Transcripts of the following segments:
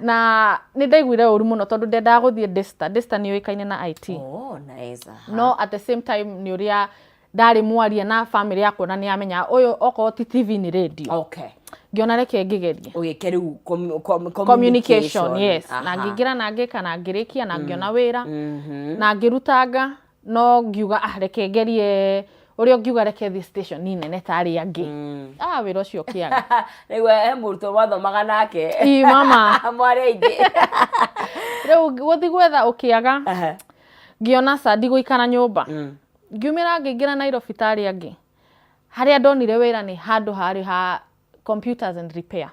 Na nĩ ndaiguire ũru mũno tondũ ndendaga gũthiĩ Daystar. Daystar nĩ yũĩkaine na IT. Oh, nice. Aha. No at the same time nĩ ũrĩa ndarĩ mwaria na family yakwa na nĩ yamenya ũyũ okorwo ti TV nĩ radio. Ngĩona reke ngĩgerie. Ũgĩke rĩu Communication, yes. Na ngĩingĩra na ngĩka na ngĩrĩkia na ngĩona wĩra na ngĩrutanga, no ngiuga, "Ah, reke ngerie ũrĩa ũngiuga, reke thiĩ station nene ta arĩa angĩ." Ah, wĩra ũcio ũkĩaga. Nĩguo he mũrutwo mwathomaga nake. Ii, mama. Mwarĩ aingĩ. Rĩu gũthiĩ gwetha ũkĩaga. Ngĩona ca ndigũikara nyũmba. Ngiumĩra ngĩingĩra Nairobi ta arĩa angĩ. Harĩa ndonire wĩra nĩ handũ harĩ ha computers and repair.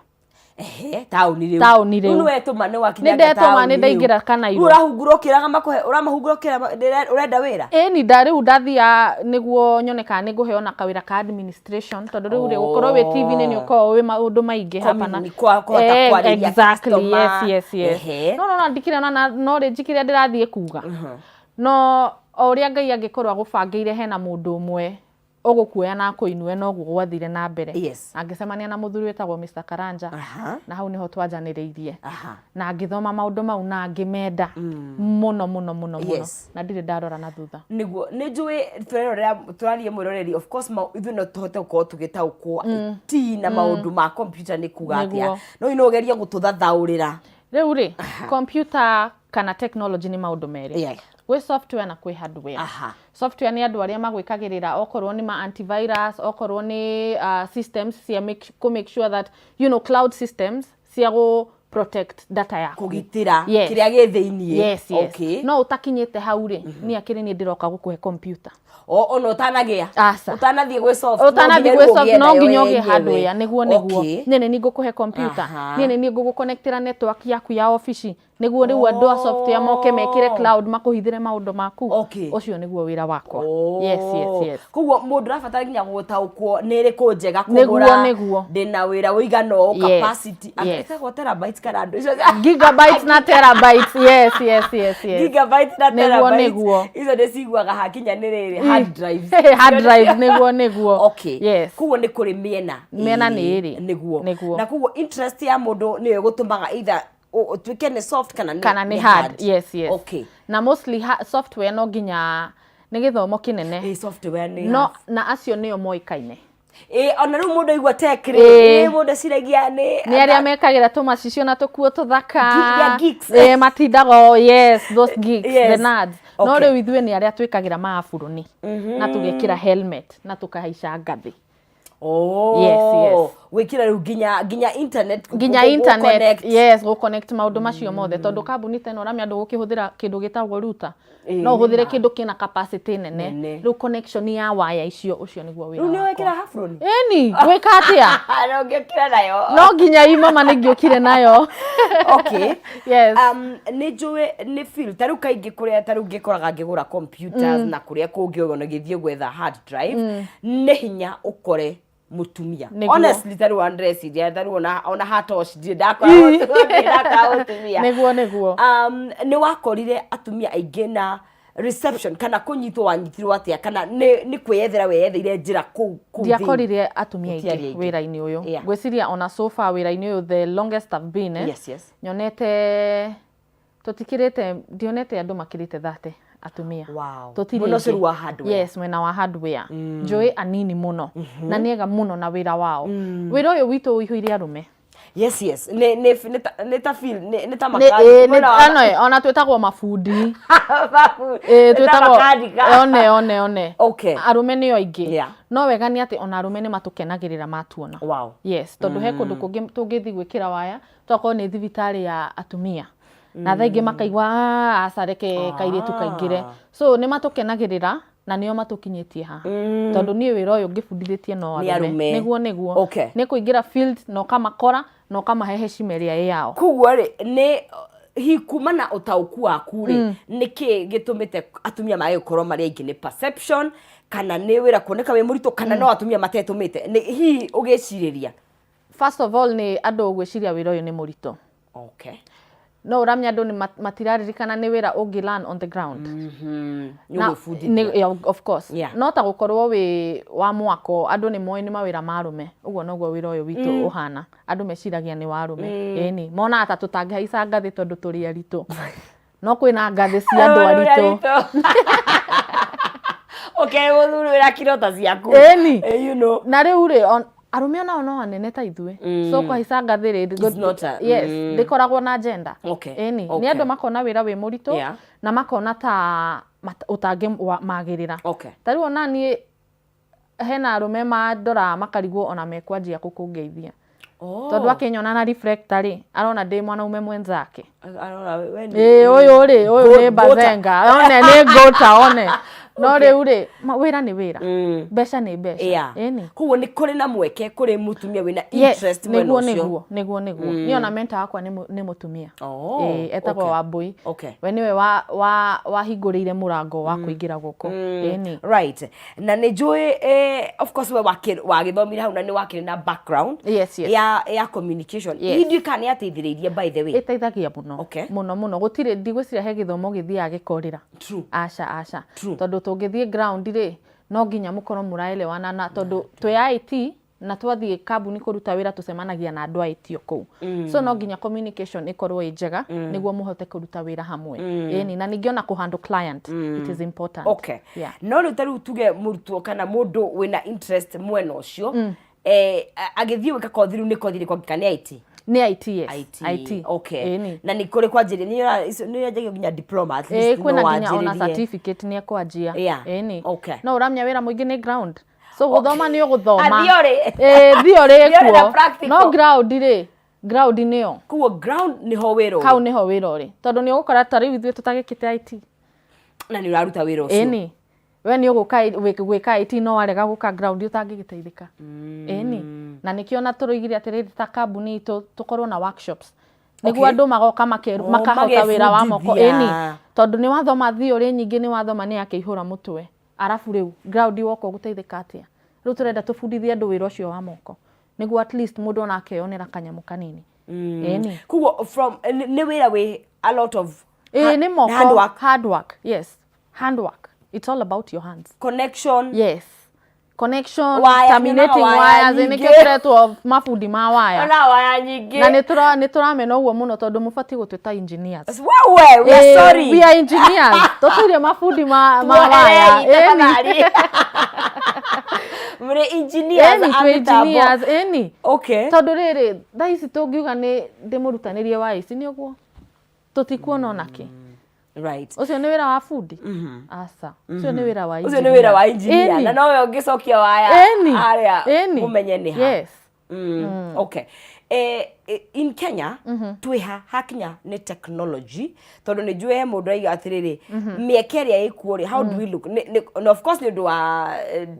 Ehe, taũni rĩu. Taũni rĩu. Rĩu nĩwetũma, nĩ wakinyanga Nĩ ndetũma, taũni nĩ ndaingĩra rĩu. Kanairo. Rĩu ũrahungura ũkĩraga makũhe, ũramahungura ũkĩra ũrenda wĩra? Ĩni, nda rĩu ndathia nĩguo nyone kana nĩ ngũheo na kawĩra ka administration, tondũ rĩu rĩ, gũkorwo wĩ TV-inĩ nĩ ũkoragwo wĩ maũndũ maingĩ hapa na Kũhota kwarĩria exactly, customer. Yes. No no no ndikĩrĩ ona na knowledge kĩrĩa ndĩrathiĩ kuga. No o ũrĩa Ngai angĩkorwo agũbangĩire, hena mũndũ ũmwe ũgũkuoya na akũinue, noguo gwathire na mbere. Na ngĩcemania na mũthuri wĩtagwo Mr. Karanja. Na hau nĩho twanjanĩrĩirie. Na ngĩthoma maũndũ mau na ngĩmenda mũno mũno mũno mũno. Na ndirĩ ndarora na thutha. Nĩguo nĩ njũĩ tũrerorera, tũraria mwĩroreri, of course ithuĩ no tũhote gũkorwo tũgĩtaũkwo ti na maũndũ ma computer nĩ kuga atĩa. No no ũgerie gũtũthathaũrĩra. Rĩu rĩ, computer kana technology nĩ maũndũ merĩ. Gwĩ software na kwĩ hardware. Software nĩ andũ arĩa magwĩkagĩrĩra, okorwo nĩ ma antivirus, okorwo nĩ systems cia kũ make sure that cloud systems cia gũ protect data yaku. Kũgitĩra kĩrĩa gĩ thĩiniĩ. Yes. No ũtakinyĩte hau rĩ, niĩ akĩrĩ niĩ ndĩroka gũkũhe computer. O ona ũtanagĩa. Aca. Ũtanathiĩ gwĩ soft, no ũtanathiĩ nginya gwĩ rĩu soft ũgĩe no nayo nginya ũgĩe yenyewe. Hardware, nĩguo. Niĩ nĩ niĩ ngũkũhe computer. Niĩ nĩ niĩ ngũgũconnectĩra network yaku ya obici, nĩguo rĩu andũ a software moke mekĩre cloud makũhithĩre maũndũ maku. Ũcio nĩguo wĩra wakwa. Yes. Koguo mũndũ arabatara nginya gũtaũkwo nĩ ĩrĩkũ njega Nĩguo, kũgũra. Nĩguo. Ndĩna wĩra ũigana ũũ, capacity. Ĩtagwo terabytes kana andũ icio? Gigabytes na terabytes, yes. Gigabytes na terabytes. Icio nĩ ciguaga hakinya nĩ rĩrĩ, hard drives. Hard drive, nĩguo. Koguo nĩ kũrĩ mĩena. Mĩena nĩ ĩrĩ. Nĩguo. Na koguo interest ya mũndũ nĩyo ĩgũtũmaga either ũtuĩke nĩ soft kana nĩ kana nĩ hard, yes. Na mostly software no nginya nĩ gĩthomo kĩnene. Ĩ, software nĩ No na acio nĩo moĩkaine. Ĩ, ona rĩu mũndũ aigua tech rĩ, mũndũ eciragia nĩ nĩ arĩa mekagĩra tũmacicio na tũkuo tũthaka. They geeks. Ĩ, matindaga o, yes, those geeks, the nerds. No rĩu ithuĩ nĩ arĩa twĩkagĩra maaburũni na tũgekĩra helmet na tũkahaica ngathĩ. Oh. Yes. Gwĩkĩra rĩu nginya internet nginya internet connect. Yes, gũ connect maũndũ macio mothe, tondũ kambuni ta ĩno ũramenya ndũgũkĩhũthĩra kĩndũ gĩtagwo router. No ũhũthĩre Nĩma. kĩndũ kĩna capacity nene. Nene. Rĩu connection ya waya icio, ũcio nĩguo wĩra Rĩu nĩ wakwa. wekĩra hafroni? Ĩni, gwĩka atĩa? No ngĩũkĩra nayo. No nginya i mama nĩ ngĩũkire nayo. Nĩ njũĩ nĩ feel ta rĩu kaingĩ kũrĩa ta rĩu ngĩkoraga ngĩgũra computers na kũrĩa kũngĩ ona gĩthiĩ gwetha hard drive, nĩ hinya ũkore mũtumia. Honestly, ta rĩu andreciria ta rĩu ona hatosh ndirĩ ndakora mũtumia, ndakora mũtumia. Nĩguo. Nĩ wakorire atumia aingĩ na reception kana kũnyitwo wanyitirwo atĩa, kana nĩ kwĩyethera weyetheire njĩra kũu thĩinĩ? Ndiakorire atumia Gũtiarĩ aingĩ aingĩ. wĩra-inĩ ũyũ. Ngwĩciria ona so far wĩra-inĩ ũyũ, the longest I've been, nyonete tũtikĩrĩte, ndionete andũ makĩrĩte 30 atumia. Tũtirĩ Mwena ũcio aingĩ. rĩu wa hardware. Yes, mwena wa hardware njũĩ anini mũno na nĩ ega mũno na wĩra wao. Wĩra ũyũ witũ ũihũire arũme. Yes, nĩ ta feel nĩ ta Nĩ- makanika. Mwena ona twĩtagwo mabundi. Nĩ ta Twĩtagwo makanika. One. Arũme nĩo aingĩ. No wega nĩ atĩ ona arũme nĩ matũkenagĩrĩra matuona. Yes, tondũ he kũndũ kũngĩ tũngĩthiĩ gwĩkĩra waya, tokorwo nĩ thibitarĩ ya atumia, na thaa ingĩ makaigua, "Ah, aca, reke kairĩtu kaingĩre." So nĩ matũkenagĩrĩra na nĩo matũkinyĩtie haha, tondũ niĩ wĩra ũyũ ngĩbundithĩtie no Nĩ arũme. Nĩguo. Nĩ kũingĩra field na ũkamakora na ũkamahe heshima ĩrĩa ĩ yao. Koguo rĩ, nĩ hihi kuma na ũtaũku waku rĩ, nĩ kĩ gĩtũmĩte atumia mage gũkorwo marĩ aingĩ? Nĩ perception, kana nĩ wĩra kuoneka wĩ mũritũ, kana no atumia matetũmĩte? Nĩ hihi ũgĩcirĩria? First of all, nĩ andũ gwĩciria wĩra ũyũ nĩ mũritũ. No ũramenya andũ nĩ matiraririkana nĩ wĩra ũngĩ learn on the ground. Nĩ Na- ũgwĩbundithia. yeah, of course. Yeah. No ta gũkorwo wĩ wa mwako, andũ nĩ moĩ nĩ mawĩra ma arũme. Ũguo noguo wĩra ũyũ witũ ũhana. Andũ meciragia nĩ wa arũme. Ĩni, monaga ta tũtangĩhaica ngathĩ tondũ tũrĩ aritũ. No kwĩna ngathĩ cia andũ aritũ. Okay, mũthuri wĩra kirota ciaku. Ĩni. Eh, you know. Na rĩu rĩ, arũme onao no anene ta ithuĩ. So kũhaica ngathĩ rĩ, It's not a- yes, ndĩkoragwo na gender. Okay, Ĩni, nĩ okay. andũ makona wĩra wĩ mũritũ Yeah. na makona ta ũtangĩmagĩrĩra. Okay. Ta rĩu ona niĩ hena arũme mandoraga makarigwo ona mekwanjia kũ kũngeithia. Oh. Tondũ akĩnyona na reflector rĩ, arona ndĩ mwanaume mwenzake. Arona we nĩ- Ĩĩ ũyũ rĩ, ũyũ nĩ Go- bazenga, one nĩ ngũta one. No rĩu rĩ, wĩra nĩ wĩra. Mbeca nĩ mbeca. Yeah. Ĩni. Koguo nĩ kũrĩ na mweke kũrĩ mũtumia wĩna Yes, interest mwena nĩguo ũcio. nĩguo nĩguo nĩguo. Niĩ ona mentor wakwa nĩ mũtumia. Oh, Ĩĩ, etagwo okay. Wambui. Okay. We nĩwe wahingũrĩire mũrango wa kũingĩra gũkũ. Ĩni. Right. Na nĩ njũĩ eh, of course we wagĩthomire hau na nĩ wakĩrĩ na background Yes, yes. ya communication. Yes. Ndiũĩ kana nĩ yateithĩrĩirie by the way. Ĩteithagia mũno. Okay. Mũno mũno. Gũtirĩ, ndigwĩciria he gĩthomo gĩthiaga gĩkorĩra. True. Aca, aca. True. Tondũ tũngĩthiĩ ground rĩ, no nginya mũkorwo mũraelewana na tondũ twĩ IT na twathiĩ kambuni kũruta wĩra tũcemanagia na andũ a IT o kũu. So no nginya communication ĩkorwo ĩ njega nĩguo mũhote kũruta wĩra hamwe. Ĩni, na ningĩ ona kũ handle client, it is important. Okay. Yeah. No rĩu ta rĩu tuge mũrutwo kana mũndũ wĩna interest mwena ũcio, agĩthiĩ gwĩka kothi rĩu nĩ kothi ĩrĩkũ angĩka nĩ IT? Nĩ IT, yes. IT. IT. Okay. Ĩni. Na nĩ kũrĩ kwanjĩrĩria, nĩ ũranjagia nginya diploma at least Ĩĩ, kwĩna no nginya ona wanjĩrĩrie. certificate nĩ ekwanjia. Yeah. Ĩni. Okay. No ũramenya wĩra mũingĩ nĩ ground. So gũthoma nĩ ũgũthoma. Ah, theory. Ĩĩ, theory Theory na ĩkuo. practical. No ground rĩ, ground nĩyo. Koguo ground nĩho wĩra ũrĩ. Hau nĩho wĩra ũrĩ. Tondũ nĩ ũgũkora ta rĩu ithuĩ tũtagĩkĩte IT. Na nĩ ũraruta wĩra ũcio. Ĩni. We nĩ ũgũka gwĩka IT no warega gũka ground ũtangĩgĩteithĩka. Ĩni. Na nĩkĩo ona tũroigire atĩrĩrĩ ta kambuni itũ tũkorwo na workshops. Nĩguo Okay. andũ magoka Oh, makahota wĩra wa moko. magebundithia. Ĩni. Tondũ nĩ wathoma theory nyingĩ nĩ wathoma nĩ yakĩihũra mũtwe. Arabu rĩu ground woka ũgũteithĩka atĩa? Rĩu tũrenda tũbundithie andũ wĩra ũcio wa moko. Nĩguo at least mũndũ ona akeyonera kanyamũ kanini. Ĩni. Koguo from nĩ wĩra wĩ a lot of Ĩĩ nĩ moko. hand work. Hard work. Yes. Hand work. It's all about your hands. Connection. Yes. Connection, Waya, terminating nyonaga waya wires, nĩkĩo nyingĩ. tũretwo mabundi ma waya. Ona waya nyingĩ. Na nĩ tũramena ũguo mũno tondũ mũbatiĩ gũtwĩta engineers. Wewe, we are sorry. We are engineers. Tũtirĩ mabundi ma waya. Tuoherei, Ĩni. tafadhali. Mũrĩ engineers Ĩni, a twĩ mĩtambo. engineers, ĩni. Okay. Tondũ rĩrĩ, thaa ici tũngiuga nĩ ndĩmũrutanĩrie wa ici nĩ ũguo. Tũtikuona ona kĩ. Right. Ũcio nĩ wĩra wa bundi? Aca. Ũcio nĩ wĩra wa Ũcio nĩ wĩra wa engineer. Ĩni. Na nowe ũngĩcokia waya Ĩni. harĩa Ĩni. mũmenye nĩ ha. Yes. Okay. In Kenya twĩ ha hakinya nĩ technology tondũ nĩ njũĩ he mũndũ aiga atĩrĩrĩ mĩeke ĩrĩa ĩkuo rĩ, how do we look na of course nĩ ũndũ wa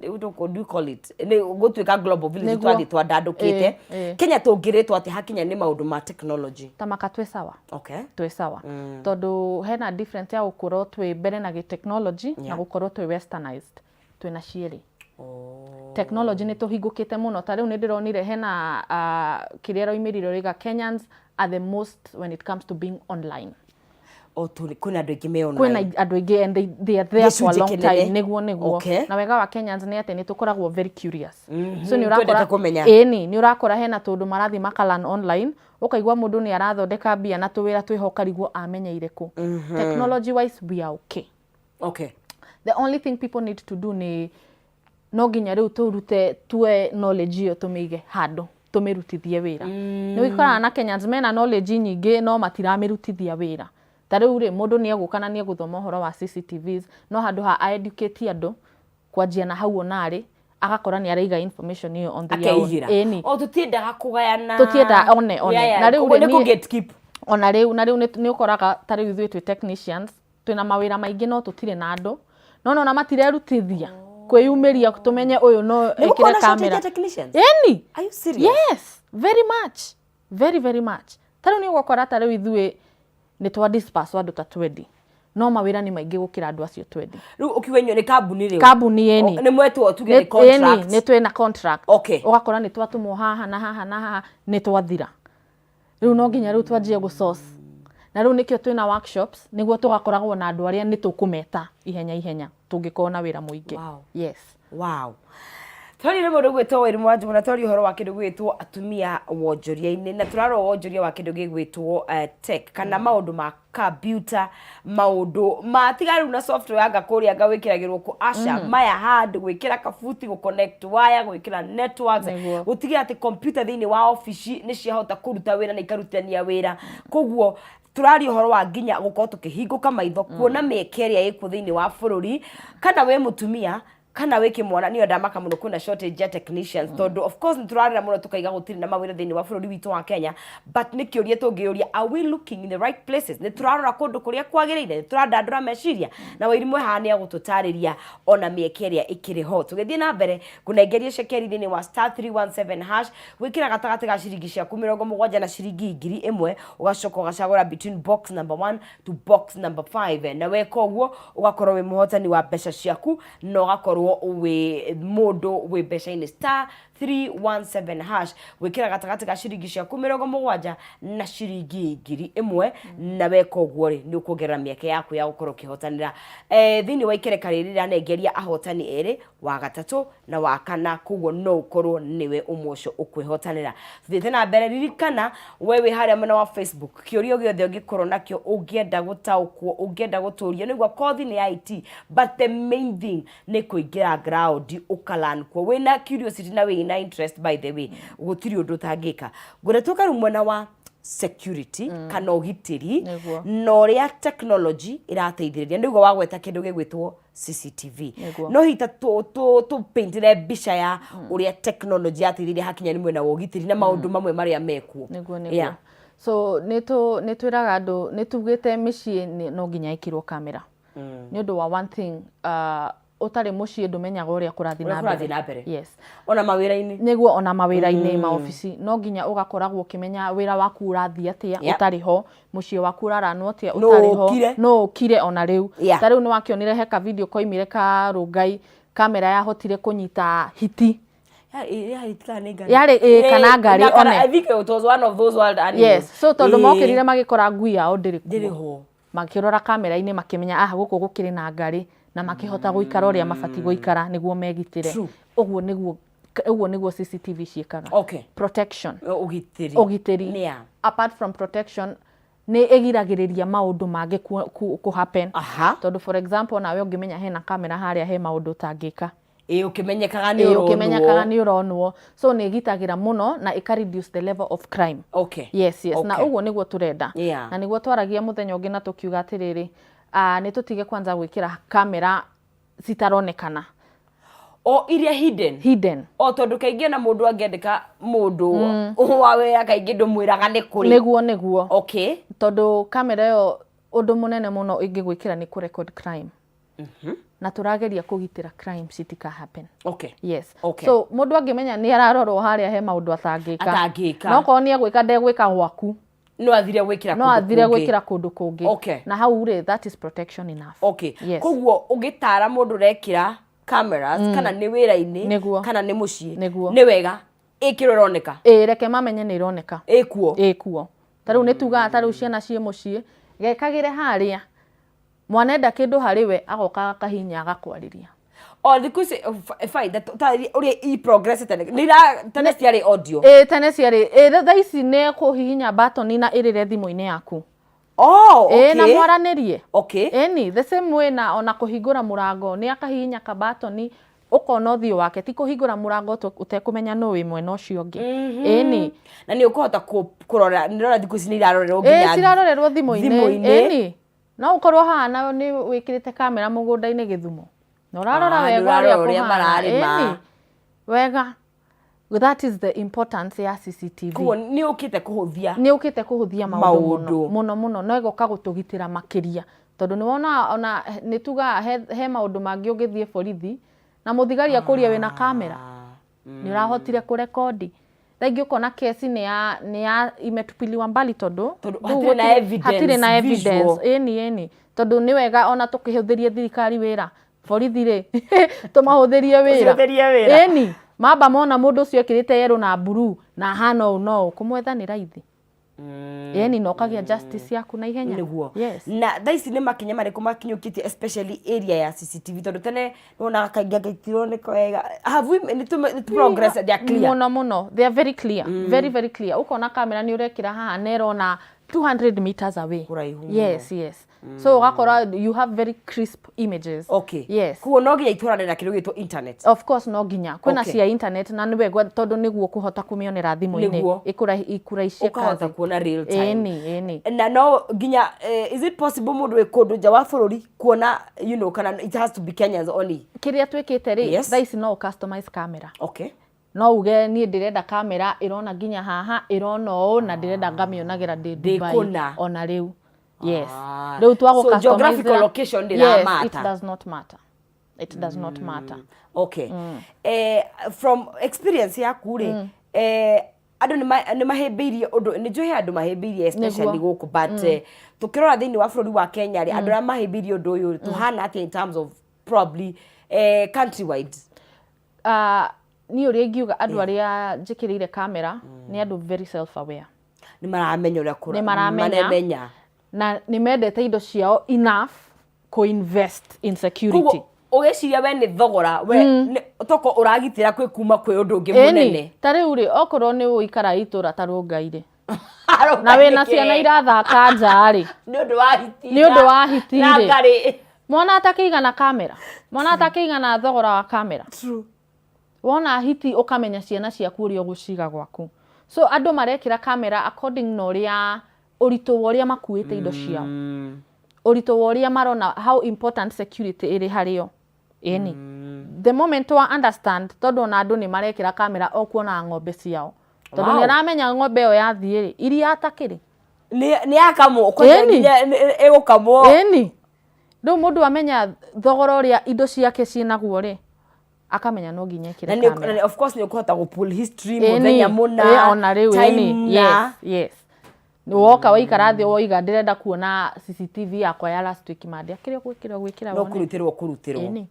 what do we call it, nĩ gũtuĩka global village Nĩguo. twathiĩ twandandũkĩte. Kenya tũngĩrĩtwo atĩ hakinya nĩ maũndũ ma technology? Tamaka twĩ sawa. Okay. Twĩ sawa. Tondũ hena difference ya gũkorwo twĩ mbere na gĩ-technology na gũkorwo twĩ westernized. Twĩna cierĩ. Technology nĩ tũhingũkĩte mũno. Ta rĩu nĩ ndĩronire hena kĩrĩa ĩroimĩrire rĩga Kenyans are the most when it comes to being online. O kwĩna andũ aingĩ me online. Kwĩna andũ aingĩ and they are there for a Gĩcunjĩ long kĩnene. time. Nĩguo, nĩguo. Okay. Na wega wa Kenyans nĩ atĩ nĩ tũkoragwo very curious. So nĩ Twendete ũrakora kũmenya. Ĩni, nĩ ũrakora hena tũndũ marathiĩ maka learn online, ũkaigua mũndũ nĩ arathondeka mbia na tũwĩra twĩho ũkarigwo amenyeire kũ. Technology wise we are okay. Okay. The only thing people need to do nĩ no nginya rĩu tũrute tuoe knowledge ĩyo tũmĩige handũ tũmĩrutithie wĩra. Nĩ ũkoraga na Kenyans mena knowledge nyingĩ no matiramĩrutithia wĩra. Ta rĩu rĩ, mũndũ nĩ egũka na nĩ egũthoma ũhoro wa CCTVs, no handũ ha a educate andũ kwanjia na hau ona arĩ, agakora nĩ araiga information ĩyo on their own. Akeigĩra. Ĩni. O tũtiendaga kũgayana. Tũtiendaga, one, one. Yeah. Na rĩu Koguo rĩ, nĩ niĩ- kũ gatekeep. Ona rĩu, na rĩu nĩ ũkoraga ta rĩu ithuĩ twĩ technicians, twĩna mawĩra maingĩ no tũtirĩ na andũ. No nona matirerutithia kwĩyumĩria tũmenye ũyũ no Nĩ ĩkĩre gũkorwo na shortage kamera. ya technicians? Ĩni. Are you serious? Yes, very much. Very, very much. Ta rĩu nĩ ũgũkora ta rĩu ithuĩ nĩ twa disperse andũ ta 20. No mawĩra nĩ maingĩ gũkĩra andũ acio 20. Rĩu ũkiuga inyuĩ nĩ kambuni rĩu? Kambuni ĩni. O, nĩ mwetwo tuge nĩ Ĩni, contract. nĩ twĩna contract. Okay. Ũgakora nĩ twatũmwo haha na haha na haha nĩ twathira. Rĩu no nginya rĩu twanjie gũ source. Na rĩu nĩkĩo twĩna workshops nĩguo tũgakoragwo na andũ arĩa nĩ tũkũmeta ihenya ihenya tũngĩkorwo na wĩra mũingĩ. Wow. Yes. Wow. Twaria nĩ mũndũ gwĩtwo Wairimu wa Njũgũna, twaria ũhoro wa kĩndũ gĩgwĩtwo atumia wonjoria-inĩ, na tũrarora wonjoria wa kĩndũ gĩgwĩtwo tech kana maũndũ ma computer, maũndũ ma tiga rĩu na software anga kũrĩa anga wĩkĩragĩrwo kũ aca maya hard gwĩkĩra kabuti, gũ connect wire, gwĩkĩra networks, gũtigĩrĩra atĩ computer thĩinĩ wa obici nĩ ciahota kũruta wĩra na ikarutithania wĩra. Koguo tũraria ũhoro wa nginya gũkorwo tũkĩhingũka maitho kuona mĩeke ĩrĩa ĩkuo thĩinĩ wa bũrũri, kana wĩ mũtumia kana wĩ kĩmwana. Niĩ ndamaka mũno kwĩna shortage ya technicians, tondũ of course nĩ tũrarĩra mũno tũkaiga gũtirĩ na mawĩra thĩinĩ wa bũrũri witũ wa Kenya, but nĩ kĩũria tũngĩũria, are we looking in the right places? Nĩ tũrarora kũndũ kũrĩa kwagĩrĩire? Nĩ tũrandandũra meciria? Na Wairimu haha nĩ agũtũtarĩria ona mĩeke ĩrĩa ĩkĩrĩ ho. Tũgĩthiĩ na mbere ngũnengerie cekeri thĩinĩ wa star 317 hash, gwĩkĩra gatagatĩ ga ciringi ciaku 70 na ciringi 1000, ũgacoka ũgacagũra between box number 1 to box number 5, na weka ũguo ũgakorwo wĩ mũhotani wa mbeca ciaku na ũgakorwo wĩ mũndũ wĩ mbeca-inĩ. Star 317 hash, gwĩkĩra gatagatĩ ga ciringi ciaku 70 na ciringi 1000, na weka ũguo rĩ, nĩ ũkuongerera mĩeke yaku ya gũkorwo ũkĩhotanĩra thĩinĩ wa ikereka rĩrĩ rĩranengeria ahotani erĩ, wa gatatũ na wa kana, koguo no ũkorwo nĩwe ũmwe ũcio ũkwĩhotanĩra. Tuthiĩte na mbere, ririkana we wĩ harĩa mwena wa Facebook, kĩũria gĩothe ũngĩkorwo nakĩo, ũngĩenda gũtaũkwo, ũngĩenda gũtũrio, nĩguo kothi nĩ ya IT, but the main thing nĩ kũingĩra ground ũka learn kuo wĩna curiosity na wĩna interest. By the way, gũtirĩ ũndũ ũtangĩka. Ngwenda tũka rĩu mwena wa security kana ũgitĩri na ũrĩa technology ĩrateithĩrĩria, nĩguo wagweta kĩndũ gĩgwĩtwo CCTV. No hihi ta tũpaintĩre mbica ya ũrĩa technology yateithĩrĩria hakinya nĩ mwena wa ũgitĩri na maũndũ mamwe marĩa mekuo. Nĩguo. So nĩ twĩraga andũ, nĩ tugĩte mĩciĩ no nginya ĩkĩrwo kamera nĩ ũndũ wa one thing, ũtarĩ mũciĩ ndũmenyaga ũrĩa kũrathiĩ na mbere. Na mbere. Yes. Ona mawĩra-inĩ. Nĩguo, ona mawĩra-inĩ, maobici, no nginya ũgakoragwo ũkĩmenya wĩra waku ũrathiĩ atĩa ũtarĩ ho, mũciĩ waku ũraranwo atĩa ũtarĩ ho, no ũkire ona rĩu. Ta rĩu nĩ wakĩonire he ka video koimire ka Rũngai, kamera yahotire kũnyita hiti. Yarĩ ĩ kana ngarĩ one. I think it was one of those wild animals. Yes, so tondũ mokĩrire magĩkora ngui yao ndĩrĩ kuo, makĩrora kamera-inĩ makĩmenya aha gũkũ gũkĩrĩ na ngarĩ, na makĩhota gũikara ũrĩa mabatiĩ gũikara nĩguo megitĩre. Ũguo nĩguo CCTV ciĩkaga. Protection. Ũgitĩri. Ũgitĩri. Apart from protection, nĩ ĩgiragĩrĩria maũndũ mangĩ kũ happen. Tondũ for example, nawe ũngĩmenya hena kamera harĩa, he maũndũ ũtangĩka. Ĩ, ũkĩmenyekaga nĩ ũronwo. Ũkĩmenyekaga nĩ ũronwo. So nĩ ĩgitagĩra mũno na ĩka reduce the level of crime. Yes. Na ũguo nĩguo tũrenda. Na nĩguo twaragia mũthenya ũngĩ na tũkiuga atĩrĩrĩ, nĩ tũtige kwanza gwĩkĩra kamera citaronekana. O iria hidden. Hidden. O tondũ kaingĩ ona mũndũ angĩandĩka mũndũ wa wĩra, kaingĩ ndũmwĩraga nĩ kũrĩ. Nĩguo. Tondũ kamera ĩyo, ũndũ mũnene mũno ĩngĩgwĩkĩra nĩ kũ record crime. Na tũrageria kũgitĩra crime citika happen. Yes. So mũndũ angĩmenya nĩ ararorwo harĩa, he maũndũ atangĩka. Atangĩka. No korwo nĩ egwĩka, ndegwĩka gwaku. No athire gwĩkĩra no kũndũ athire kũngĩ. Gwĩkĩra kũndũ kũngĩ. Na hau rĩ, that is protection enough. Yes. Koguo ũgĩtara mũndũ ũrekĩra cameras, kana nĩ wĩra-inĩ, kana nĩ mũciĩ, nĩ wega ĩkĩrwo ĩroneka. Ĩ, reke mamenye nĩ ĩroneka. Ĩkuo. Ĩkuo. Ta rĩu nĩ tugaga, ta rĩu ciana ciĩ mũciĩ, gekagĩre harĩa mwana enda kĩndũ harĩ we, agoka akahinya agakwarĩria. O thikũ ici fine, ta ũrĩa i progress, tene nĩ ira tene ciarĩ audio. Ĩ, tene ciarĩ ĩ, thaa ici nĩ kũhihinya batoni na ĩrĩre thimũ-inĩ yaku. Ĩ, na mwaranĩrie. Ĩni the same way na ona kũhingũra mũrango, nĩ akahihinya kabatoni ũkona ũthiũ wake, ti kũhingũra mũrango ũtekũmenya nũ wĩ mwena ũcio ũngĩ. Ĩni. Na nĩ ũkũhota kũrora, nĩ thikũ ici nĩ irarorerwo nginya cirarorerwo thimũ-inĩ. Thimũ-inĩ. Ĩni no ũkorwo haha na nĩ wĩkĩrĩte kamera mũgũnda-inĩ Gĩthumo na ũrarora Ah, wega nĩ ũrarora ũrĩa ũrĩa kũhana. mararĩma. Ĩni wega, that is the importance ya CCTV. Koguo nĩ ũkĩte kũhũthia Nĩ ũkĩte kũhũthia maũndũ maũndũ. Mũno mũno mũno, no ĩgoka gũtũgitĩra makĩria, tondũ nĩ wona ona nĩ tugaga he maũndũ mangĩ ũngĩthiĩ borithi na mũthigari akũrie wĩna kamera, nĩ ũrahotire kũrekondi. Thaa ingĩ ũkona kesi nĩ ya imetupiliwa mbali tondũ Tondũ rĩu hatirĩ na evidence, hatirĩ na visual. evidence. Ĩni, tondũ nĩ wega ona tũkĩhũthĩrie thirikari wĩra, borithi rĩ, tũmahũthĩrie wĩra. Tũcihũthĩrie wĩra. Ĩni mamba mona mũndũ ũcio ekĩrĩte yerũ na mburuu na ahana ũũ no ũũ, kũmwetha nĩ raithi. Yani na ũkagĩa justice yaku na ihenya. Nĩguo. Yes. Na thaa ici nĩ makinya marĩkũ makinyũkĩtie, especially area ya CCTV, tondũ tene nĩwonaga kaingĩ anga itironeka wega? Have we nĩ tũ progress? They are clear. Mũno mũno, they are very clear, very very clear. Ũkona kamera nĩ ũrekĩra haha na ĩrona 200 meters away. Kũraihu mũno. Yes, so ũgakora you have very crisp images. Yes. Koguo no nginya itwarane na kĩndũ gĩtwo internet. Of course, no nginya kwĩna cia internet, na nĩ wega tondũ nĩguo kũhota kũmĩonera thimũ-inĩ. Ĩkũrahicia Ũkahota kazi. kuona real time. Ĩni. Na no nginya is it possible mũndũ wĩ kũndũ nja wa bũrũri kuona, kana it has to be Kenyans only? Kĩrĩa twĩkĩte rĩ, thaa ici no ũ customize camera. No uge niĩ ndĩrenda kamera ĩrona nginya haha, ĩrona ũũ, na ndĩrenda ngamĩonagĩra ndĩ Ndĩ Dubai. kũna. Ona rĩu, yes. Ah. Rĩu twagũ So geographical location Yes, ndĩramata. it does not matter, it does not matter. Okay. From experience yaku rĩ, andũ nĩ mahĩmbĩirie ũndũ? Nĩ njũĩ he andũ mahĩmbĩirie, especially gũkũ, but tũkĩrora thĩinĩ wa bũrũri wa Kenya rĩ, andũ arĩa mahĩmbĩirie ũndũ ũyũ rĩ, tũhana atĩa in terms of probably countrywide? Niĩ ũrĩa ingiuga, andũ arĩa njĩkĩrĩire kamera nĩ andũ very self aware. Nĩ maramenya ũrĩa Nĩ maramenya. Maramenya. Na nĩ mendete indo ciao enough co-invest in security. Koguo ũgĩciria we nĩ thogora we toko ũragitĩra kwĩ kuma kwĩ ũndũ ũngĩ Ĩni, mũnene. Ta rĩu rĩ, okorwo nĩ ũikara itũra ta Rũngai rĩ, na wĩna ciana irathaka nja rĩ, Nĩ ũndũ wa hiti. Nĩ ũndũ wa hiti na rĩ. ngarĩ. Mwana atakĩigana kamera, mwana atakĩigana thogora wa kamera. Wona hiti ũkamenya ciana ciaku ũrĩa ũgũciga gwaku. So andũ marekĩra kamera according na ũrĩa ũritũ wa ũrĩa makuĩte indo ciao, ũritũ wa ũrĩa marona how important security ĩrĩ harĩo. Ĩni, the moment wa understand, tondũ ona andũ nĩ marekĩra kamera o kuona ng'ombe ciao, tondũ nĩ aramenya ng'ombe ĩyo yathiĩ rĩ, iria atakĩrĩ Nĩ yakamwo kwanja. Nginya ĩgũkamwo. Ĩni, rĩu mũndũ amenya thogora ũrĩa indo ciake ciĩnaguo rĩ, akamenya no nginya Na ĩkĩre kamera. Na of course nĩ ũkũhota gũ pull history, Ĩni, mũthenya mũna, ona rĩu time. Ĩni, yes, woka waikara thĩ woiga ndĩrenda kuona CCTV yakwa ya last week Monday, akĩrĩ gwĩkĩra gwĩkĩra No wone. kũrutĩrwo kũrutĩrwo. Ĩni.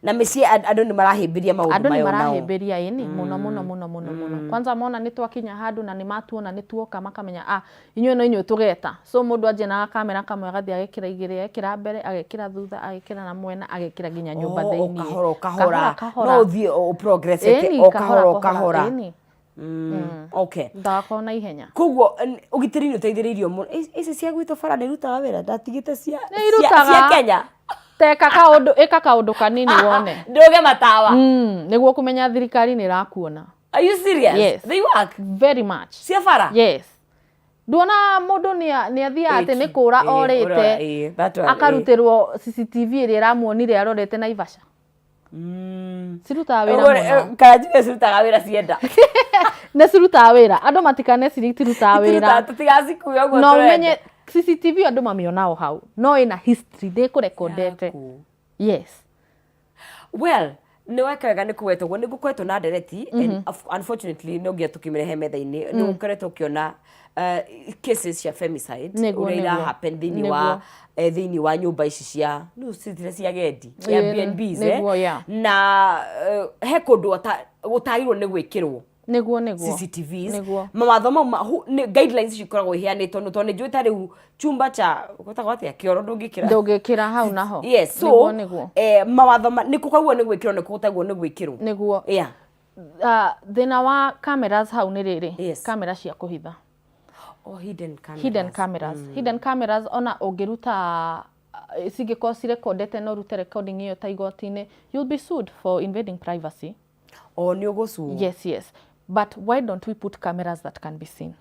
Na mĩciĩ andũ nĩ marahĩmbĩria maũndũ Andũ nĩ mayo nao. marahĩmbĩria, ĩni, mũno mũno mũno mũno mũno. Kwanza mona nĩ twakinya handũ na nĩ matuona nĩ tuoka, makamenya, ah, inyuĩ no inyuĩ tũgeta. So mũndũ anjia na kamera kamwe, agathiĩ agekĩra igĩrĩ, agekĩra mbere, agekĩra thutha, agekĩra na mwena, agekĩra nginya nyũmba Oh, o thĩiniĩ. kahora o kahora. Kahora. No ũthiĩ o progressete Ĩni, o kahora o kahora. Ĩni. Okay. Ndagakorwo na ihenya. Koguo ũgitĩri nĩ ũteithĩrĩirio mũno. Ici cia gwitũ bara nĩ irutaga wĩra? Ndatigĩte cia Nĩ irutaga. cia Kenya. Teka kaũndũ, ĩka kaũndũ kanini wone. Ndũge matawa. Nĩguo kũmenya thirikari nĩ ĩrakuona. Are you serious? Yes. They work? Very much. Cia bara? Yes. Nduona mũndũ nĩ athiaga atĩ nĩ kũra orĩte, That one, akarutĩrwo CCTV ĩrĩa ĩramuonire arorete Naivasha. Cirutaga wĩra Ũguo, mũno. Kana njuge cirutaga wĩra cienda. Nĩ cirutaga wĩra, andũ matikanecirie itirutaga wĩra. Tũtigacikue ũguo No tũrenda. ũmenye CCTV andũ mamĩona o hau, no ĩna history ndĩkũrekondete. Yaku. Yes. Well, nĩ weka wega nĩ kũgweta ũguo. Nĩ gũkoretwo na ndereti and unfortunately no nginya tũkĩmĩrehe metha-inĩ. Nĩ gũkoretwo ũkĩona cases cia femicide, ũrĩa ira happen thĩinĩ wa thĩinĩ wa nyũmba ici cia no citire cia gendi, Airbnbs, na he kũndũ gũtagĩrĩirwo nĩ gwĩkĩrwo Nĩguo. CCTVs. Nĩguo. Mawatho mau guidelines icio ikoragwo iheanĩtwo nĩ tondũ nĩ njũĩ ta rĩu chumba cha gwĩtagwo atĩa, kĩoro, ndũngĩkĩra. Ndũngĩkĩra hau naho. Yes, so Nĩguo. mawatho nĩ kũkaguo nĩ gwĩkĩrwo, nĩ kũtagwo nĩ gwĩkĩrwo. Nĩguo. Thĩna wa cameras hau nĩ rĩrĩ, kamera cia kũhitha. Oh, hidden cameras. Hidden cameras. Hidden cameras, ona ũngĩruta cingĩkorwo cirekondete na ũrute recording ĩyo ta igoti-inĩ, you'll be sued for invading privacy. O nĩ ũgũcuo. Yes, but why don't we put cameras that can be seen?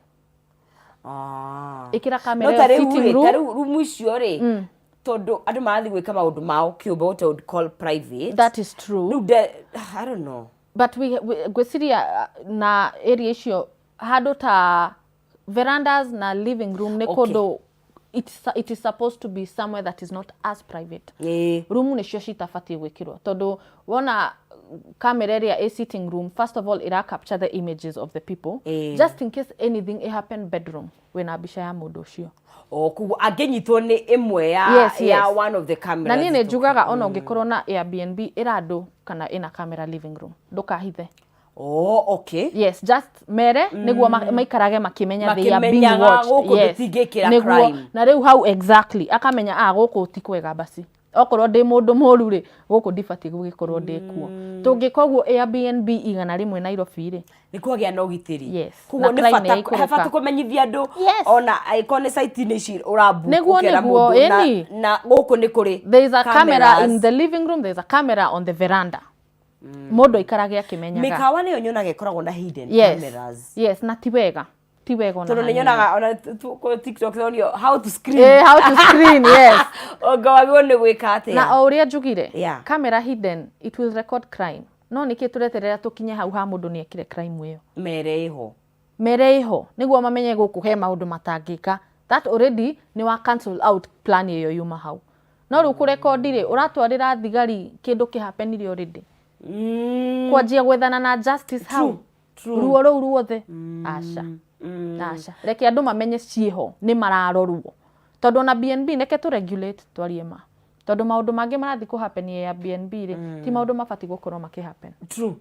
Ah. Ĩkĩra kamera No ta ĩyo rĩu sitting rĩ, room. ta rĩu rumu icio rĩ, tondũ andũ marathiĩ gwĩka maũndũ mao kĩũmbe, what I would call private. That is true. Rĩu nde I don't know. But we ngwĩciria na area icio handũ ta verandas na living room nĩ kũndũ it is supposed to be somewhere that is not as private. Rumu nĩcio citabatiĩ gwĩkĩrwo, tondũ wona kamera ĩrĩa ĩ sitting room, first of all ĩra capture the images of the people, just in case anything ĩ happen bedroom, wĩna mbica ya mũndũ ũcio. O koguo angĩnyitwo nĩ ĩmwe ya ya one of the Na cameras. niĩ nĩ njugaga ona ũngĩkorwo na Airbnb ĩra andũ kana ĩna kamera living room, ndũkahithe. Oh, okay. Yes, just mere nĩguo maikarage makĩmenya they are being Makĩmenyaga watched. gũkũ Yes. tũtingĩkĩra Nĩguo. crime. Na rĩu hau exactly akamenya ah gũkũ ti kwega, basi okorwo ndĩ mũndũ mũru rĩ, gũkũ ndibatiĩ gũgĩkorwo ndĩ kuo. Tũngĩka ũguo Airbnb 100 Nairobi rĩ, Nĩ kwagĩa na ũgitĩri. Yes. Koguo Na nĩ crime bata nĩ ĩikũrũka. he bata kũmenyithia andũ Yes. ona angĩkorwo nĩ site-inĩ ici ũrabook Nĩguo, ũkera nĩguo, mũndũ na, ĩni. na gũkũ nĩ kũrĩ There is a camera in cameras. the living room, there is a camera on the veranda, mũndũ aikarage akĩmenyaga. Mĩkawa nĩyo nyonaga ĩkoragwo na hidden cameras. Yes, na ti wega, ti wega ona Tondũ nĩ hanini. nyonaga ona kũ TikTok onio how to screen. How to screen, yes. Anga wagĩrĩirwo nĩ gwĩka atĩa. Na o ũrĩa njugire, camera hidden, it will record crime. No nĩkĩ tũreterera tũkinye hau ha mũndũ nĩ ekire crime ĩyo? Mere ĩho. Mere ĩho nĩguo mamenye gũkũ he maũndũ matangĩka. That already nĩ wa cancel out plan ĩyo yuma hau. No rĩu kũrekondi rĩ, ũratwarĩra thigari kĩndũ kĩhapenire already, kwanjia gwethana na justice hau. True. Ruo rũu ruothe, aca, aca, reke andũ mamenye ciĩho, nĩ mararorwo, tondũ ona BNB reke tũ regulate, twarie ma, tondũ maũndũ mangĩ marathiĩ kũ happen Airbnb rĩ, ti maũndũ mabatiĩ gũkorwo makĩ happen. True.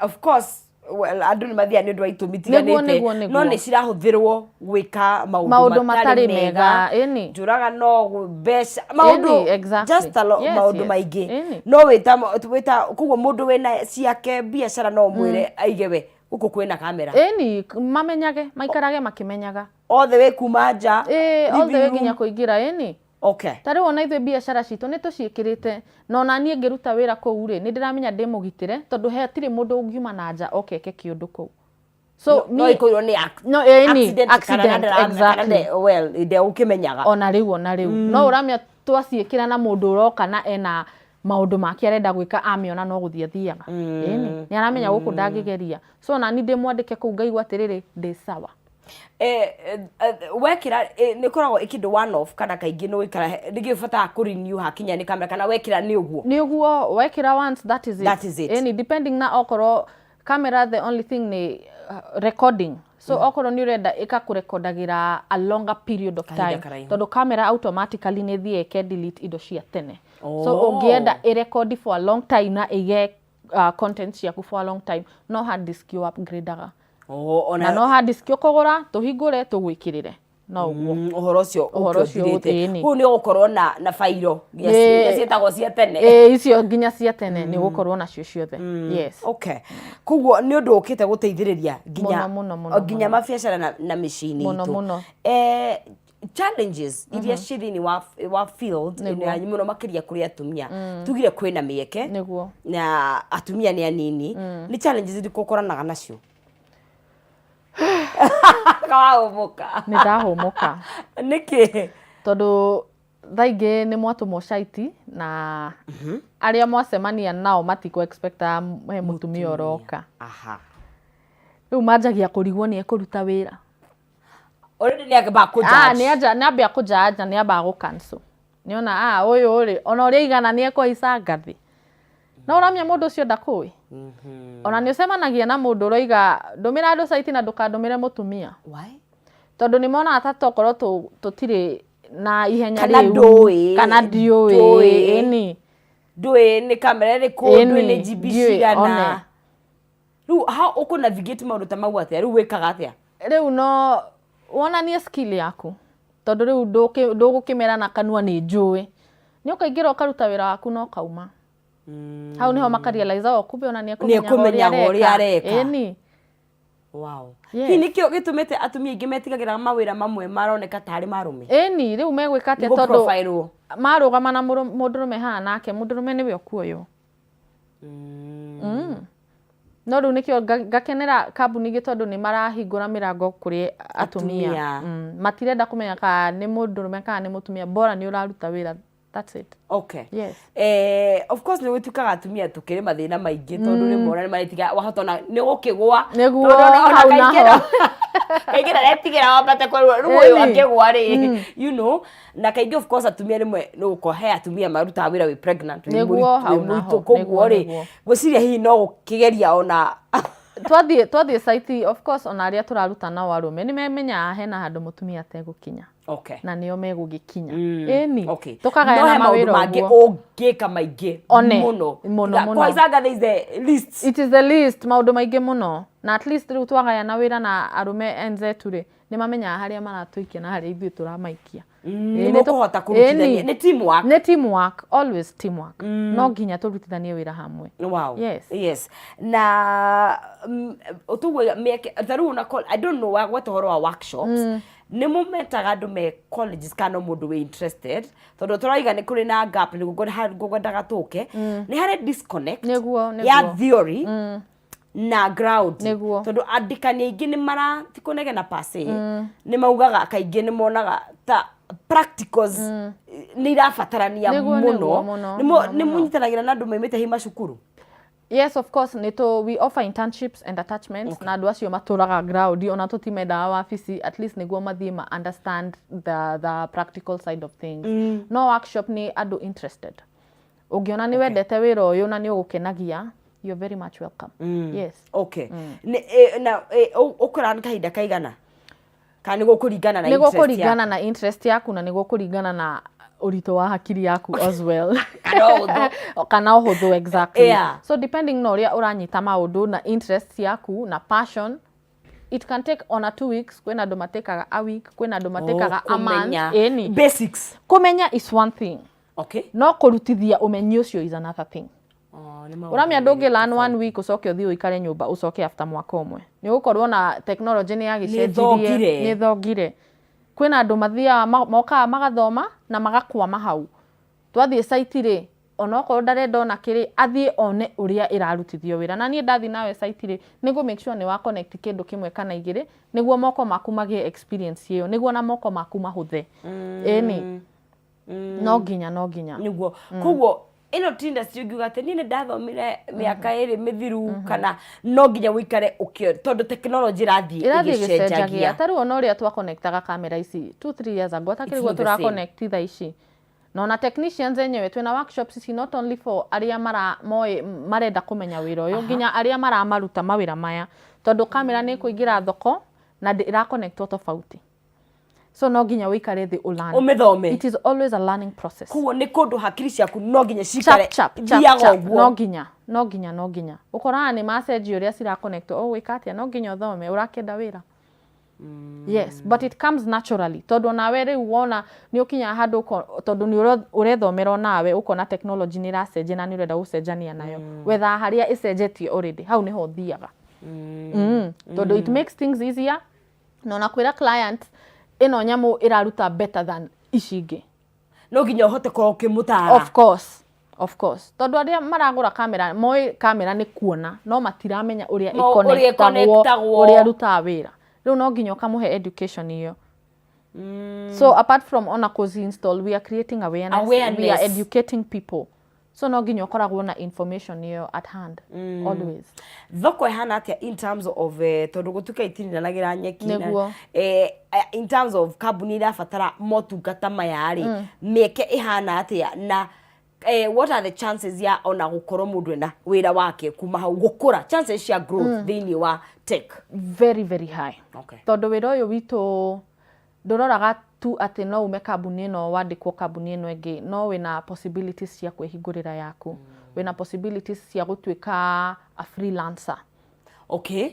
Of course, well, andũ nĩ mathiaga nĩ ũndũ wa itũmi itiganĩte, no Nĩguo. nĩ cirahũthĩrwo gwĩka maũndũ Maũndũ matarĩ mega, ĩni. Njũraga no mbeca maũndũ, just a lot, maũndũ maingĩ. No wĩta koguo mũndũ wĩna ciake biacara no ũmwĩre aige we gũkũ kwĩna kamera. Ĩni, mamenyage, maikarage makĩmenyaga. Othe wĩ kuma nja, Ĩĩ, all the living way room. Nginya kũingĩra, ĩni. Ta rĩu ona ithuĩ biacara citũ nĩ tũciĩkĩrĩte, na ona niĩ ngĩruta wĩra kũu rĩ, nĩ ndĩramenya ndĩ mũgitĩre, tondũ hatirĩ mũndũ ũngiuma na nja oke eke kĩũndũ kũu. So no ĩkorirwo nĩ No, ĩni, accident kana accident, kana well, ndegũkĩmenyaga. Ona rĩu no ũramenya twaciĩkĩra, na mũndũ ũroka na ena maũndũ make arenda gwĩka, amĩona no gũthiĩ athiaga. Ĩni, nĩ aramenya gũkũ ndangĩgeria. So ona ni ndĩ mwandĩke kũu ngaigua atĩrĩrĩ, ndĩ sawa. Wekĩra nĩ ĩkoragwo ĩkĩndũ one off, kana kaingĩ nĩ ũikara rĩngĩ ũbataraga kũ renew hakinya nĩ kamera, kana wekĩra nĩ ũguo? Nĩ ũguo, wekĩra once, that is it. That is it. Ĩni, depending na okorwo camera, the only thing nĩ recording. So okorwo nĩ ũrenda ĩkakũrekondagĩra a longer period of Kahinda time, karaihu. Tondũ camera automatically nĩ ĩthiĩ ĩke delete indo cia tene. So ũngĩenda ĩrekondi for a long time na ĩige content ciaku for a long time, no hard disk ũ upgradeaga. Oh, ona Na no hard disk ũkũgũra, tũhingũre, tũgwĩkĩrĩre, no ũguo. Ũhoro ũcio Ũhoro ũcio ũthirĩte. ĩni. Kũu nĩ ũgũkorwo na bairo iria iria ciĩtagwo cia tene. Ĩĩ, icio nginya cia tene nĩ ũgũkorwo nacio ciothe, yes. Okay, koguo nĩ ũndũ ũkĩte gũteithĩrĩria nginya Mũno, mũno, mũno, nginya mũno. mabiacara na mĩciĩ-inĩ Mũno, itũ. Mũno. Challenges iria ciĩ thĩinĩ wa field ĩno yanyu, mũno makĩria kũrĩ atumia, tugire kwĩna mĩeke na atumia nĩ anini, nĩ challenges irĩkũ ũkoranaga nacio? Kawahũmũka. Nĩ ndahũmũka. Nĩkĩ? Tondũ thaa ingĩ nĩ mwatũmwo caiti na arĩa mwacemania nao matikũ expectaga he mũtumia ũroka. Rĩu manjagia kũrigwo nĩ ekũruta wĩra. Already nĩ amba Ah, kũjudge. Nĩ anja nĩ ambia kũjanja, nĩ ambaga gũ cancel, nĩona ah ũyũ rĩ, ona ũrĩa aigana nĩ ekũhaica ngathĩ, no ũramenya mũndũ ũcio ndakũĩ. Ona nĩ ũcemanagia na mũndũ ũroiga, "Ndũmĩra andũ caiti na ndũkandũmĩre mũtumia." Why? Tondũ nĩ monaga ta tokorwo tũtirĩ na ihenya Kana rĩu. ndũĩ. Kana ndiũĩ. Ndũĩ. Ĩni. Ndũĩ nĩ kamera ĩrĩkũ, ndũĩ nĩ Ĩni, GB ndiũĩ, cigana. One. Rĩu how ũkũ navigate maũndũ ta mau atĩa? Rĩu wĩkaga atĩa? Rĩu no wonanie skill yaku, tondũ rĩu ndũgũkĩmera na kanua nĩ njũĩ. Nĩ ũkaingĩra, ũkaruta wĩra waku na ũkauma. Hau niho makarealize, oh, kumbe ona nĩ Nĩekũmenyaga ũrĩa areka. Ĩni. Hihi nĩkĩo gĩtũmĩte atumia aingĩ metigagĩra mawĩra mamwe maroneka tarĩ marũme? Ĩni, rĩu megwĩka atĩa? Nĩguo Tondũ profile-wo. Marũgama na mũndũrũme haha, nake mũndũrũme nĩwe ũkuoywo. No rĩu nĩkĩo ngakenera kambuni ingĩ, tondũ nĩ marahingũra mĩrango kũrĩ atumia. Atumia. Matirenda kũmenya kana nĩ mũndũrũme kana nĩ mũtumia, bora nĩ ũraruta wĩra, that's it. Yes. Of course nĩ gũtuĩkaga atumia tũkĩrĩ mathĩna maingĩ, tondũ rĩmwe ona nĩ maretiga wahota ona nĩ gũkĩgũa. Nĩguo, Tondũ ona hau kaingĩ naho. Kaingĩ ndaretigĩra wambate kwerwo rĩu ũyũ angĩgũa rĩ, na kaingĩ of course atumia rĩmwe nĩ gũkorwo he atumia marutaga wĩra wĩ pregnant, wĩ Nĩguo, hau wĩ naho, mũritũ, koguo rĩ, nĩguo. ngwĩciria hihi no gũkĩgeria ona Twathiĩ site, of course, ona arĩa tũraruta nao arũme nĩ memenyaga hena handũ mũtumia ategũkinya na nĩo megũgĩkinya. Ĩni. Tũkagayana No he maũndũ mawĩra mangĩ ũguo. Ũngĩka maingĩ One, mũno. Mũno, Tiga mũno. kũhaicanga there is the list. It is the list, maũndũ maingĩ mũno, na at least rĩu twagayana wĩra na arũme enzetu rĩ, nĩ mamenyaga harĩa maratũikia na harĩa ithuĩ tũramaikia. Nĩ mũkũhota kũrutithania. Ĩni. Nĩ teamwork. Nĩ teamwork, always teamwork. No nginya tũrutithanie wĩra hamwe. Yes. Yes, na tuguo mĩeke ta rĩu ona I don't know, wagweta ũhoro wa workshops, nĩ mũmetaga andũ me colleges kana no mũndũ wĩ interested? Tondũ tũraiga nĩ kũrĩ na gap, nĩ ngwendaga tũke nĩ harĩ disconnect ya theory na ground. Tondũ andĩkani aingĩ nĩ mara ti kũnegena per se, nĩ maugaga kaingĩ nĩ monaga ta practicals nĩ irabatarania mũno. Mũno, Nĩ mũno, nĩ mũno. Mũnyitanagĩra na andũ maumĩte hi macukuru? Yes, of course, nĩ tũ we offer internships and attachments, na andũ acio matũraga ground, ona tũtimendaga wabici, at least nĩguo mathiĩ ma understand the practical side of things. No workshop nĩ andũ interested. Ũngĩona nĩ wendete wĩra ũyũ na nĩ ũgũkenagia, you're very much welcome. Yes. Okay. Nĩ na ũkũra nĩ kahinda kaigana kana nĩ gũkũringana na Nĩ interest gũkũringana na interest yaku na nĩ gũkũringana na ũritũ wa hakiri yaku as well. Kana ũhũthũ. Kana ũhũthũ, exactly. So depending na ũrĩa ũranyita maũndũ na interest yaku na passion, it can take ona 2 weeks. Kwĩna andũ matĩkaga a week, kwĩna andũ matĩkaga a month. Kũmenya Ĩni. basics. Kũmenya is one thing, no kũrutithia ũmenyi ũcio is another thing. Oh, nĩ maũndũ Ũramenya merĩ ndũngĩ learn tofauti. one week ũcoke ũthiĩ ũikare nyũmba, ũcoke after mwaka ũmwe. Nĩ ũgũkorwo na technology nĩ yagĩcenjirie. Nĩ ĩthongire. Nĩ ĩthongire. Kwĩna andũ mathiaga mokaga magathoma na magakwama hau. Twathiĩ site rĩ, onokorwo ndarenda ona kĩrĩ, athiĩ one ũrĩa ĩrarutithio wĩra. Na niĩ ndathiĩ nawe site rĩ, nĩ ngũ make sure nĩ wa connect kĩndũ kĩmwe kana igĩrĩ, nĩguo moko maku magĩe experience ĩyo, nĩguo na moko maku mahũthe. Ĩni, no nginya. Nĩguo koguo ĩno ti industry ũngiuga atĩ niĩ nĩ ndathomire mĩaka 2 mĩthiru, kana no nginya ũikare ũkĩo tondũ technology ĩrathiĩ ĩrathiĩ ĩgĩcenjagia. Ĩgĩcenjagia. Ta rĩu ona ũrĩa twaconnectaga kamera ici 2, 3 years ago, atakĩrĩ guo It's not the same. Tũraconnect thaa ici. Na ona technicians enyewe, twĩna workshops ici not only for arĩa mara moĩ marenda kũmenya wĩra ũyũ, nginya arĩa maramaruta mawĩra maya, tondũ kamera nĩ ĩkũingĩra thoko na ĩraconnectwo tofauti, so no nginya ũikare thĩ ũlearn. Ũmĩthome. It is always a learning process. Koguo nĩ kũndũ hakiri ciaku no nginya cikare Chap chap chap ithiaga chap. ũguo. No nginya ũkoraga nĩ macenjia ũrĩa ciraconnect. Ũgwĩka atĩa? No nginya ũthome ũrakĩenda wĩra. Yes, but it comes naturally, tondũ onawe rĩu wona nĩ ũkinyaga handũ tondũ nĩ ũrethomera onawe, ũkona technology nĩ ĩracenjia na nĩ ũrenda gũcenjania nayo. Wethaga harĩa ĩcenjetie already, hau nĩho ũthiaga, tondũ it makes things easier, na ona kwĩra client ĩno nyamũ ĩraruta better than ici ingĩ. No nginya ũhote korwo ũkĩmũtara. Of course, tondũ arĩa maragũra kamera moĩ kamera nĩ kuona, no matiramenya ũrĩa ũrĩa ĩconnectagwo, ĩconnectagwo. Ũrĩa ĩrutaga wĩra. Rĩu no nginya ũkamũhe education ĩyo. So apart from ona kũzi install, we are creating awareness, we are Awareness. educating people, so no nginya ũkoragwo na information ĩyo at hand always. Thoko ĩhana atĩa in terms of tondũ gũtuĩka itirindanagĩra nyeki in terms of kambuni irabatara motungata maya rĩ, mĩeke ĩhana atĩa na what are the chances ya ona gũkorwo mũndũ ena wĩra wake kuma hau, gũkũra, chances cia growth thĩinĩ wa tech? Very, very high. Tondũ wĩra ũyũ witũ ndũroraga tu atĩ no ume kambuni ĩno wandĩkwo kambuni ĩno ĩngĩ, no wĩna possibilities cia kwĩhingũrĩra yaku, wĩna possibilities cia gũtuĩka a freelancer.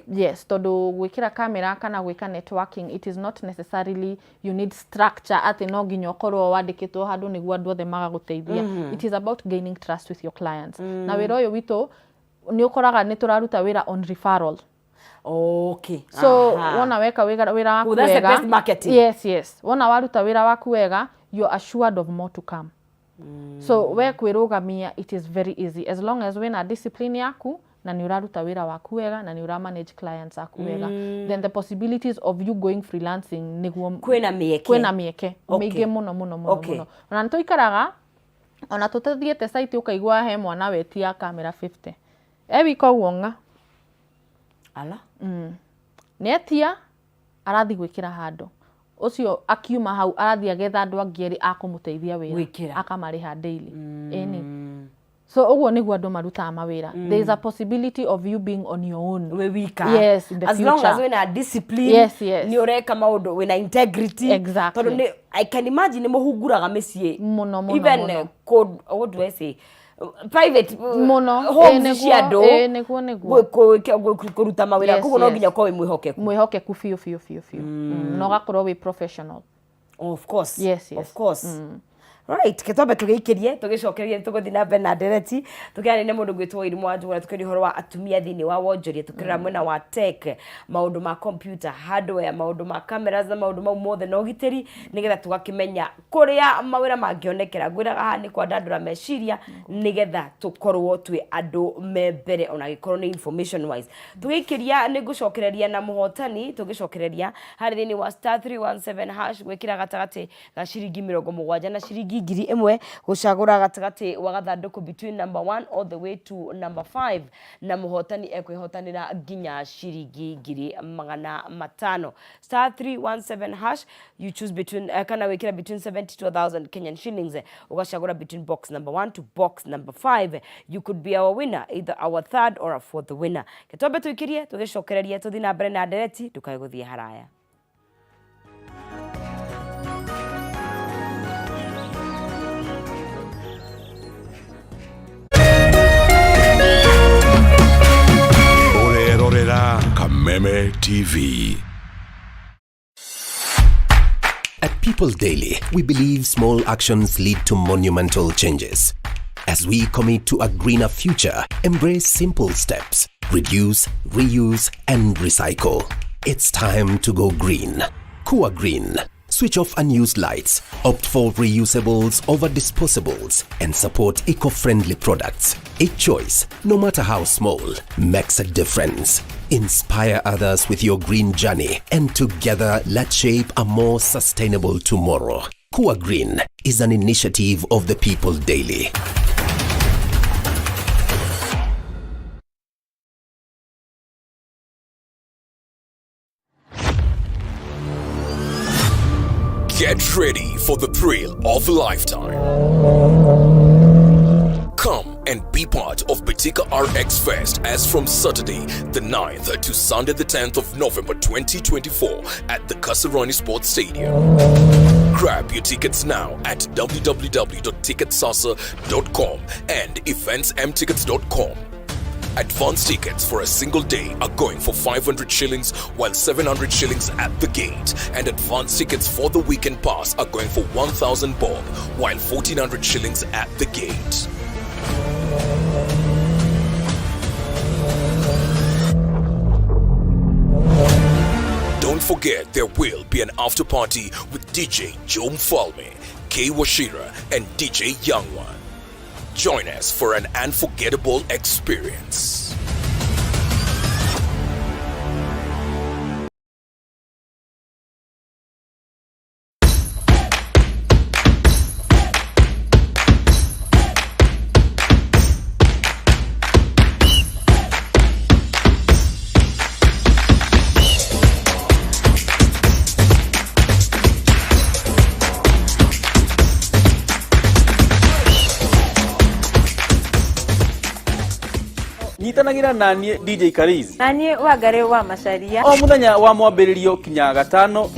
Yes, tondũ gwĩkĩra kamera kana gwĩka networking, it is not necessarily you need structure atĩ no nginya ũkorwo wandĩkĩtwo handũ nĩguo andũ othe magagũteithia. It is about gaining trust with your clients. Na wĩra ũyũ witũ nĩ ũkoraga nĩ tũraruta wĩra on referral. So wona weka wĩra waku Well, that's the wega, best marketing. Yes, wona waruta wĩra waku wega, you're assured of more to come. So we kwĩrũgamia, it is very easy as long as wĩna discipline yaku na nĩ ũraruta wĩra waku wega na nĩ ũra manage clients aku wega, then the possibilities of you going freelancing nĩguo Kwĩna mĩeke. Kwĩna mĩeke mĩingĩ mũno mũno mũno. Mũno. Ona nĩ tũikaraga ona tũtathiĩte site, ũkaigua he mwana wetia kamera 50 e wika ũguo ng'a. Ala. Nĩ etia, arathiĩ gwĩkĩra handũ, ũcio akiuma hau arathiĩ agetha andũ angĩ erĩ a kũmũteithia wĩra. Gwĩkĩra. Akamarĩha daily. Ĩni. So ũguo nĩguo andũ marutaga mawĩra. There is a possibility of you being on your own. Wĩ wika. Yes, in the As long future. as wĩna discipline, Yes. nĩ ũreka maũndũ wĩna integrity. Exactly. Tondũ nĩ I can imagine nĩ mũhunguraga mĩciĩ. Mũno, mũno, Even mũno. What do I say, private Mũno. Ĩĩ, homes nĩguo, cia andũ. Ĩĩ, nĩguo, nĩguo. Kũruta mawĩra. Koguo no nginya ũkorwo wĩ mwĩhokeku. Mwĩhokeku biũ biũ biũ biũ. Na ũgakorwo wĩ professional. Of course. Yes. Of course. Right, ke twambe tũgĩikĩrie, tũgĩcokerie tũgũthiĩ na mbere na ndereti. Tũkĩaria na mũndũ gwĩtwo Wairimu wa Njuguna, tũkĩaria ũhoro wa atumia thĩinĩ wa wonjoria, tũkĩrora mwena wa tech, maũndũ ma computer hardware, maũndũ ma cameras na maũndũ mau mothe na ũgitĩri, nĩgetha tũgakĩmenya kũrĩa mawĩra mangĩonekera. Ngwĩraga haha nĩ kwandandũra meciria nĩgetha tũkorwo twĩ andũ me mbere, ona angĩkorwo nĩ information wise. Tũgĩikĩria nĩ ngũcokereria na mũhotani, tũgĩcokereria harĩ thĩinĩ wa *317# gwĩkĩra gatagatĩ ga ciringi 70 na ciringi 1000, gũcagũra gatagatĩ wa gathandũkũ between number 1 all the way to number 5, na mũhotani ekwĩhotanĩra nginya ciringi 500,000. *317#, you choose between kana wĩkĩra between 70 to 1000 Kenyan shillings, ũgacagũra between box number 1 to box number 5. You could be our winner, either our third or a fourth winner. Ketwambe tũikĩrie, tũgĩcokererie tũthiĩ na mbere na ndereti, ndũkae gũthiĩ haraya. Ũrerorera Kameme TV. At People Daily, we believe small actions lead to monumental changes. As we commit to a greener future, embrace simple steps. Reduce, reuse, and recycle. It's time to go green. Kua Green. Switch off unused lights, opt for reusables over disposables, and support eco-friendly products. Each choice, no matter how small, makes a difference. Inspire others with your green journey, and together let's shape a more sustainable tomorrow. Kua Green is an initiative of the People Daily. Get ready for the thrill of a lifetime. Come and be part of Betika RX Fest as from Saturday the 9th to Sunday the 10th of November 2024 at the Kasarani Sports Stadium. Grab your tickets now at www.ticketsasa.com and eventsmtickets.com. Advance tickets for a single day are going for 500 shillings, while 700 shillings at the gate. And advance tickets for the weekend pass are going for 1,000 bob, while 1,400 shillings at the gate. Don't forget there will be an after party with DJ Joe Mfalme, K Washira, and DJ Young One. Join us for an unforgettable experience. Nyitanagĩra naniĩ DJ Karizi Na niĩ Wangarĩ wa Macaria o mũthenya wa mwambĩrĩrio kinya gatano.